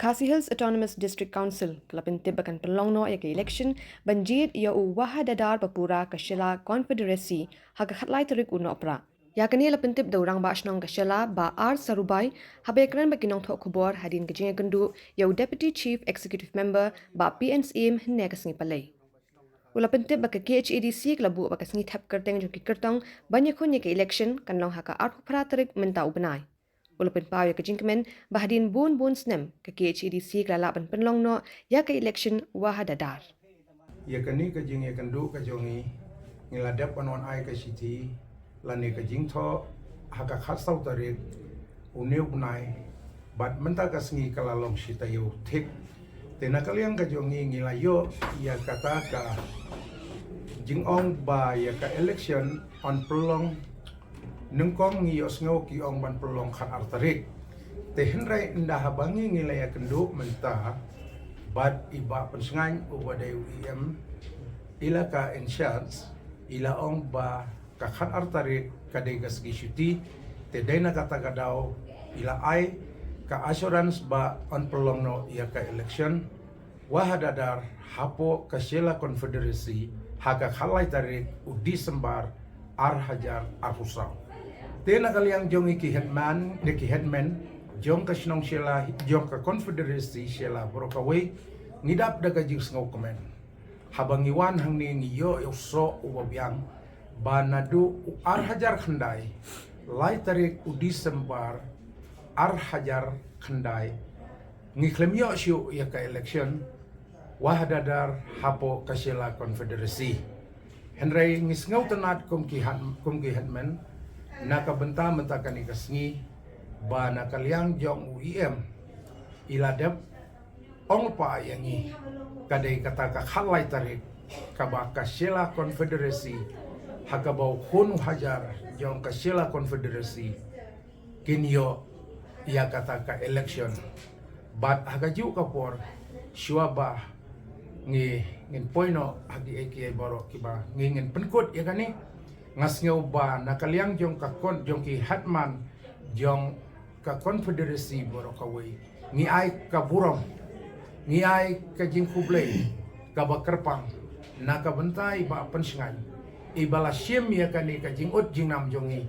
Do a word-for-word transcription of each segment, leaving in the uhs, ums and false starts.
Khasi Hills Autonomous District Council ka la pyntip ba kan pynlong noh ïa ka election ban jied ïa u Wahadadar ba pura ka Shella Confederacy ha ka khatlai tarik u Nohprah. Ïa kane la pyntip da u Rangbah Shnong ka Shella Bah R Sarubai haba ïakren bad ki nongthoh khubor hadien ka jingïakynduh ïa u Deputy Chief Executive Member Bah P N Syiem hynne ka sngi Palei. U la pyntip ba ka K H A D C ka la buh ba ka sngi thep kyrteng jong ki kyrtong ban ïakhun ïa ka election kan long ha ka arphew phra tarik mynta u bnai. U la pynpaw ïa ka jingkmen ba hadien bun bun snem ka K H A D C ka la lah ban pynlong noh ïa ka election Wahadadar. Ïa kane ka jingïakynduh ka jong ngi, ngi la dep ban wan ai ka shithi lane ka jingthoh ha ka khatsaw tarik une u bnai, bad mynta ka sngi ka la long shi taïew thik. Te na ka liang ka jong ngi, ngi la ïoh ïa kata ka jingong ba ïa ka election yn pynlong, nyngkong ngi ïohsngew ki ong ban pynlong khatar tarik. Te hynrei ynda haba ngi ngi la ïakynduh mynta bad i Bah Pynsngain uba dei u E M Elaka in charge, i la ong ba ka khatar tarik ka dei ka sngi shuti. Te dei na kata ka daw i la ai ka assurance ba yn pynlong noh ïa ka election Wahadadar hapoh ka Shella Confederacy ha ka khatlai tarik u December ar hajar arphew saw. Te na ka liang jong ngi ki headman, ne ki headman jong ka shnong Shella, jong ka Confederacy Shella baroh kawei, ngi dap da ka jingsngewkmen. Haba ngi wan hangne ngi ïoh ïa u soh uba biang ba naduh u ar hajar khyndai, lai tarik u December ar hajar khyndai, ngi khlem ïoh shuh ïa ka election Wahadadar hapoh ka Shella Confederacy. Hynrei ngi sngewtynnad kum ki head, kum ki headman na ka bynta mynta kane ka sngi ba na ka liang jong u E M i la dep ong lypa ïa ngi, ka dei kata ka khatlai tarik kaba ka Shella Confederacy ha kaba u khun u hajar jong ka Shella Confederacy kin ïoh ïa kata ka election. Bad ha kajuh ka por, shuwa ba ngi, ngin poi noh ha kiei kiei baroh kiba ngi, ngin pynkut ïa kane, nga sngew ba na ka liang jong ka kon, jong ki headman jong ka Confederacy baroh kawei, ngi ai ka burom, ngi ai ka jingkhublei kaba kyrpang na ka bynta i Bah Pynsngain, iba la shim ïa kane ka jingud jingnam jong ngi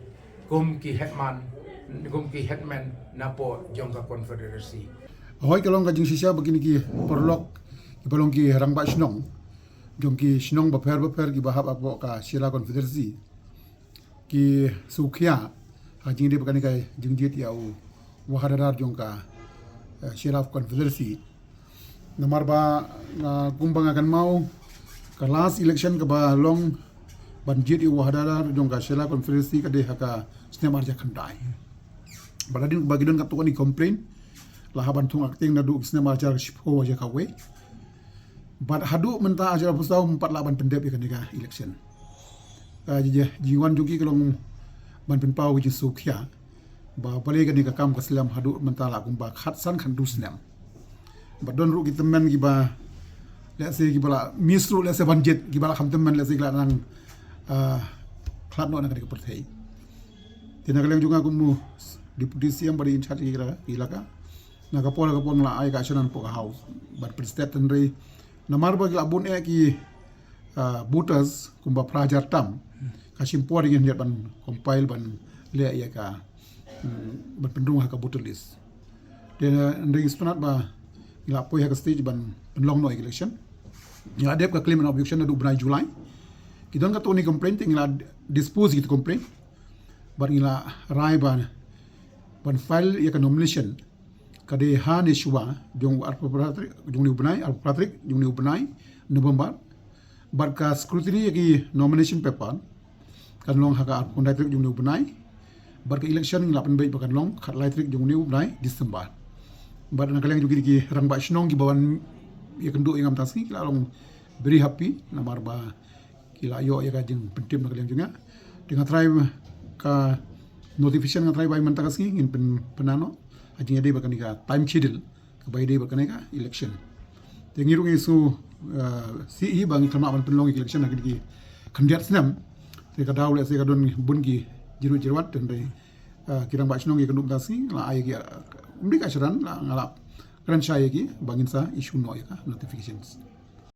kum ki headman, kum ki headman napoh jong ka Confederacy. Hooid, ka long ka jingshisha ba kine ki paralok kiba long ki rangbah shnong jong ki shnong bapher bapher kiba hap hapoh ka Shella Confederacy ki sngewkhia ha ka jingdei ba kane ka jingjied ïa u Wahadadar jong ka, eh, Shella Confederacy. Namar ba, ah, kumba nga kynmaw, ka last election kaba long ban jied ïa u Wahadadar jong ka Shella Confederacy ka dei ha ka snem ar hajar khyndai. Bad hadien ba ki don katto katne complain, la hap ban thung acting naduh snem ar hajar shiphew, ar hajar kawei. Bad haduh mynta ar hajar arphew saw ym pat lah ban pyndep ïa kane ka election. Ah, ji, ji, jingwan jong ki ka long ban pynpaw ka jingsngewkhia ba balei kane ka kam ka slem haduh mynta la kumba khatsan khatduh snem. Bad don ruh ki tymmen kiba, let's say, kiba la miss ruh, let's say, ban jied, kiba la kham tymmen, let's say, ki la nang, ah, khlad noh na kane ka pyrthei. Te na ka liang jong nga kum u Deputy C M bad in charge ki la, ki la ka, na ka por ka por nga la ai ka assurance hapoh ka House bad pynstet, hynrei namar ba ki la bun eh ki, ah, voters kumba phra hajar tam, ka shim por ïa ngi ban compile, ban leh ïa ka, mm, ban pynrung ha ka voter list. Te hynrei ngi sngewtynnad ba ngi la poi ha ka stage ban pynlong noh ïa ka election. Ngi la dep ka claim and objection naduh bnai July. Ki don katto katne complain, te ngi la dispose ïa ki complain bad ngi la rai ban, ban file ïa ka nomination ka dei ha ne shuwa jong u arphew phra tarik jong une u bnai, arphew phra tarik jong une u bnai November. Bad ka scrutiny ïa ki nomination paper kan long ha ka arphew khyndai tarik jong une u bnai. Bad ka election ngi la pynbeit ba kan long khatlai tarik jong une u bnai December. Bad na ka liang jong ki rangbah shnong kiba wan ïakynduh ïa nga mynta ka sngi ki la long very happy namar ba ki la ïoh ïa ka jingpyntip na ka liang jong nga. Te nga tharai ka notification nga tharai ba mynta ka sngi ngin pyn, pynpaw noh ha ka jingïadei bad kane ka time schedule kaba ïadei bad kane ka election. Te ngi ruh ngi shu, eh, sngewsih ba ngi khlem lah ban pynlong ïa ka election ha kine ki khyndiat snem. Te ka daw lehse ka don bun ki jingruh jingwad, te hynrei, eh, ki rangbah shnong ïakynduh mynta ka sngi la ai ki, eh, ym dei ka assurance, la nga la kren shai ïa ki ba ngin sa issue noh ïa ka notifications.